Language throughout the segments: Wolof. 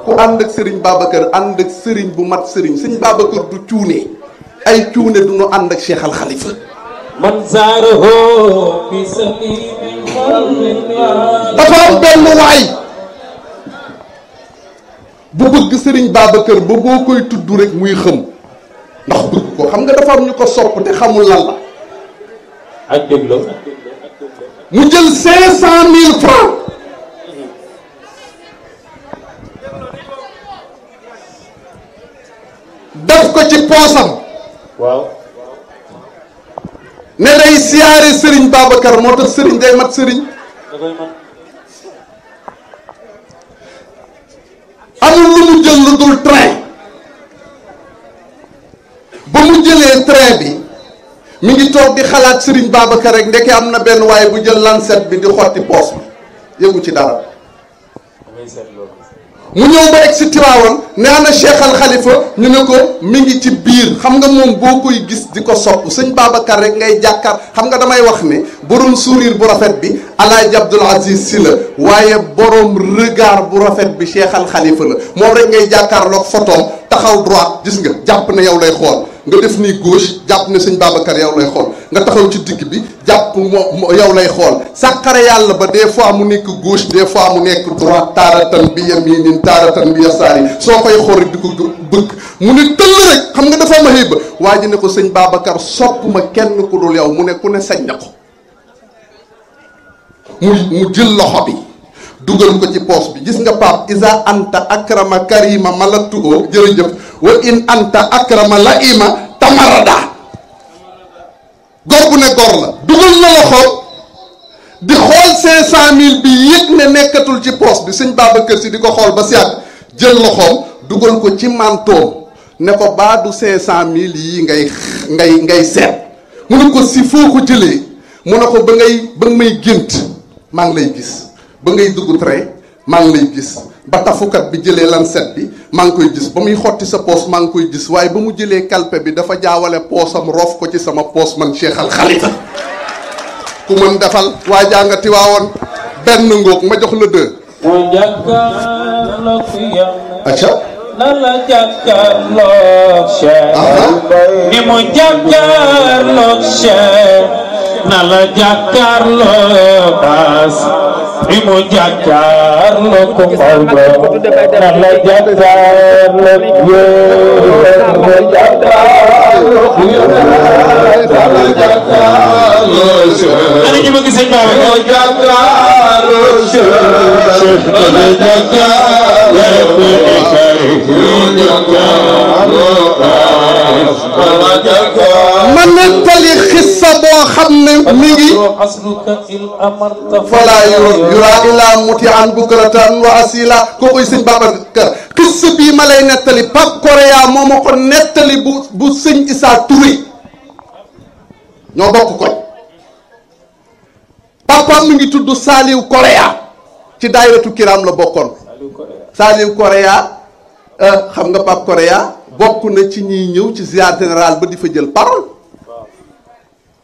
ku ànd ak Serigne Babacar ànd ak Serigne bu mat Serigne Serigne Babacar du cuune ay cuune du ñu ànd ak Cheikh Al Khalifa. dafa am benn waay bu bëgg Serigne Babacar ba boo koy tudd rek muy xëm ndax bëgg ko xam nga dafa am ñu ko sopp te xamul lan la. ak dégloo mu jël 500 000 francs def ko ci poosam. waaw. ne day siyaare Serigne Babacar moo tax Serigne day mat Serigne. da koy mat. amul lu mu jël lu dul train ba mu jëlee train bi mi ngi toog di xalaat Serigne Babacar rek ndeke am na benn waaye bu jël lancette bi di xotti poos bi yëgu ci dara. mu ñëw ba egg si Tiwaawan ne ana Cheikh Al Khalifa ñu ne ko mi ngi ci biir xam nga moom boo koy gis di ko sopp sëñ Babacar rek ngay jàkkaar xam nga damay wax ne borom sourire bu rafet bi Alaaji Abdoul Aziz Sy la waaye borom regard bu rafet bi Cheikh Al Khalifa la moom rek ngay jàkkaarloog photoom taxaw droite gis nga jàpp ne yow lay xool nga def nii gauche jàpp ne sëñ Babacar yow lay xool nga taxaw ci digg bi jàpp moo yow lay xool sàqare yàlla ba des fois mu nekk gauche des fois mu nekk droite taaratan bi yaminin taaratan bi yasaari soo koy xool di ko bëgg mu ne tëll rek xam nga dafa ma xëy ba waa ji ne ko sëñ Babacar sopp ma kenn ku dul yow mu ne ku ne sañ na ko mu jël loxo bi dugal ko ci poos bi gis nga Pape isa anta akrama karima malatu o jërëjëf wa in anta akrama laima tamarada gor bu ne gor la dugal na loxo di xool 500 000 bi yëg ne nekkatul ci poos bi sëñ Babacar Si di ko xool ba si at jël loxoom dugal ko ci mantoom ne ko baadu 500 000 yi ngay seet mu ne ko si foo ko jëlee mu ne ko ba may gént maa ngi lay gis ba ngay dugg train maa ngi lay gis ba tafukat bi jëlee lancette bi maa ngi koy gis ba muy xotti sa poos maa ngi koy gis waaye ba mu jëlee kalpe bi dafa jaawale poosam roof ko ci sama poos man Cheikh Al Khalifa ku mën defal waa jànga Tiwaawoon benn ngóog ma jox la deux. acca na la jàkkaarloog Cheikh ni mu jàkkaarloog Cheikh na la jàkkaarloog Baas ni mu jàkkaarloog ko Maodo na la jàkkaarloog yéen na jàkkaarloog yéen na la jàkkaarloog Cheikh ana ñu bëgg sëñ Baba na jàkkaarloog Cheikh na la jàkkaarloog ma nettali xissa boo xam ne mi ngi fala yura ila muti an bukratan wa asila kookoy sëñ Babacar xissa bii ma lay nettali Pape Korea moo ma ko nettali bu sëñ Issa Touré ñoo bokk koñ papa mi ngi tudd Saliou Korea ci daayiratu kiram la bokkoon Saliou Korea xam nga Pape Korea bokk na ci ñiy ñëw ci ziar général ba di fa jël parole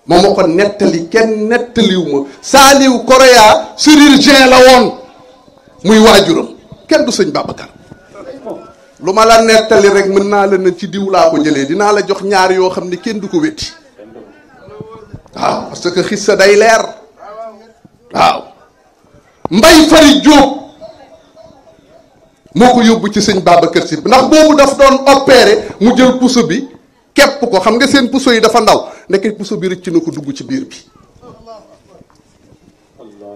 moom moo ko nettali kenn nettaliwu ma Saliou Korea chirurgien la woon muy waajuram kenn du sëñ Babacar lu ma la nettali rek mën naa la ne ci diw laa ko jëlee dinaa la jox ñaar yoo xam ne kenn du ko wetti waaw parce que xissa day leer waaw Mbay Fari Jóob moo ko yóbbu ci sëñ Babacar Si ndax boobu daf doon opéré mu jël puso bi képp ko xam nga seen puso yi dafa ndaw nekk puso bi rëcc na ko dugg ci biir bi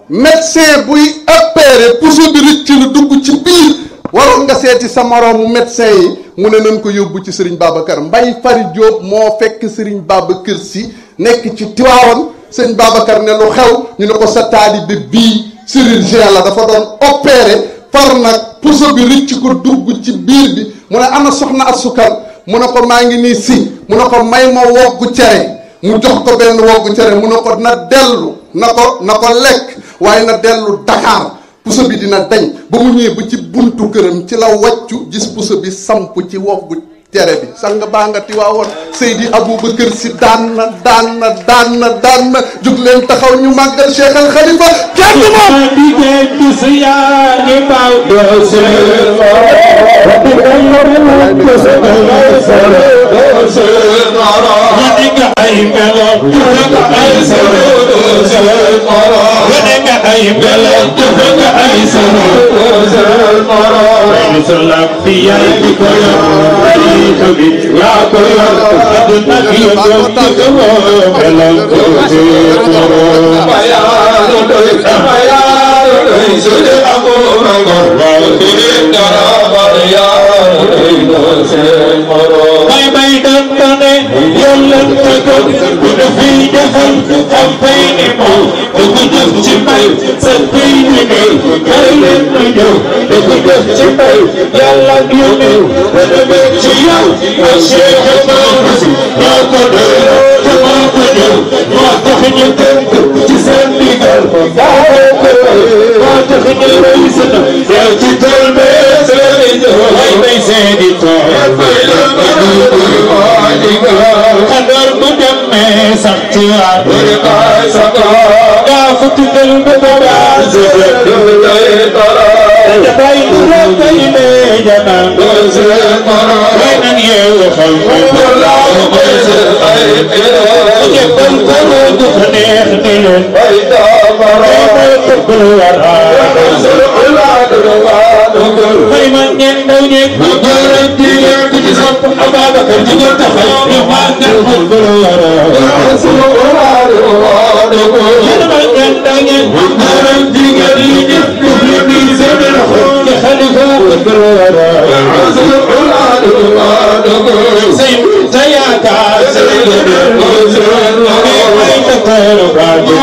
médecin buy opéré puso bi rëcc na dugg ci biir waroon nga seeti sa moroomu médecin yi mu ne nañ ko yóbbu ci Serigne Babacar Mbay Fari Jóob moo fekk Serigne Babacar Si nekk ci Tiwaawan sëñ Babacar ne lu xew ñu ne ko sa taalibe bii chirurgien la dafa doon opéré far nag puso bi rëcc ko dugg ci biir bi mu ne ana soxna asukan mu ne ko maa ngi nii si mu ne ko may ma woggu cere mu jox ko benn woggu cere mu ne ko na dellu na ko lekk waaye na dellu Dakar puso bi dina dañ ba mu ñëwee ba ci buntu këram ci la wàccu gis puso bi samp ci woggu tere bi sang baa nga Tiwaawoon Seydi Aboubacar Si daan na jug leen taxaw ñu màggal Cheikh Al Khalifa kenn moom diggante si yaa ngi baaw bay bay dem tane yàlla ko bu fi defal am fay ni moom da ko def ci mbay sa fay ni kay leen ñu ñëw da ko def ci mbay yàlla ñu ne da dem ci yow ak Cheikh Mamadou ñoo ko doy moo ko ñëw moo tax ñu tënk ci seen ndigal moo tax ñu rëy sa yow ci tool way bay seedi tool xadar bu demee sax ci waat daa fa tuddal ba baa dafay dural kay ne janaan way nan yeewu xal jëppal ko du ko neex ni leen mooy tëbbal may man ngeen ndaw ñeeg bu góoram jigéen ku ci sopp Ababacar jigéen taxaw ñu màggal tëbbal yéen man ngeen ndaw ñeeg bu góoram jigéen yi ñëpp ñu di seen loxo ci xalifa tëbbal say sa yaakaar say may takkaru baaji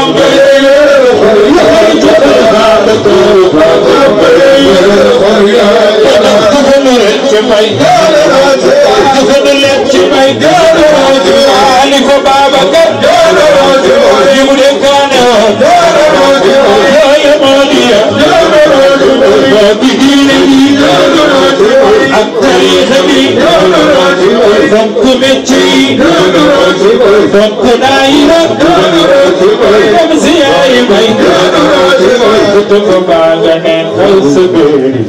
Khalifa Babacar yi mu dénkaane woon yooyu moo di bi diine bi ak tariixa bi fonk métier yi fonk daayira dem si yaay bay kutu ko baa nga neen xaw sa bëri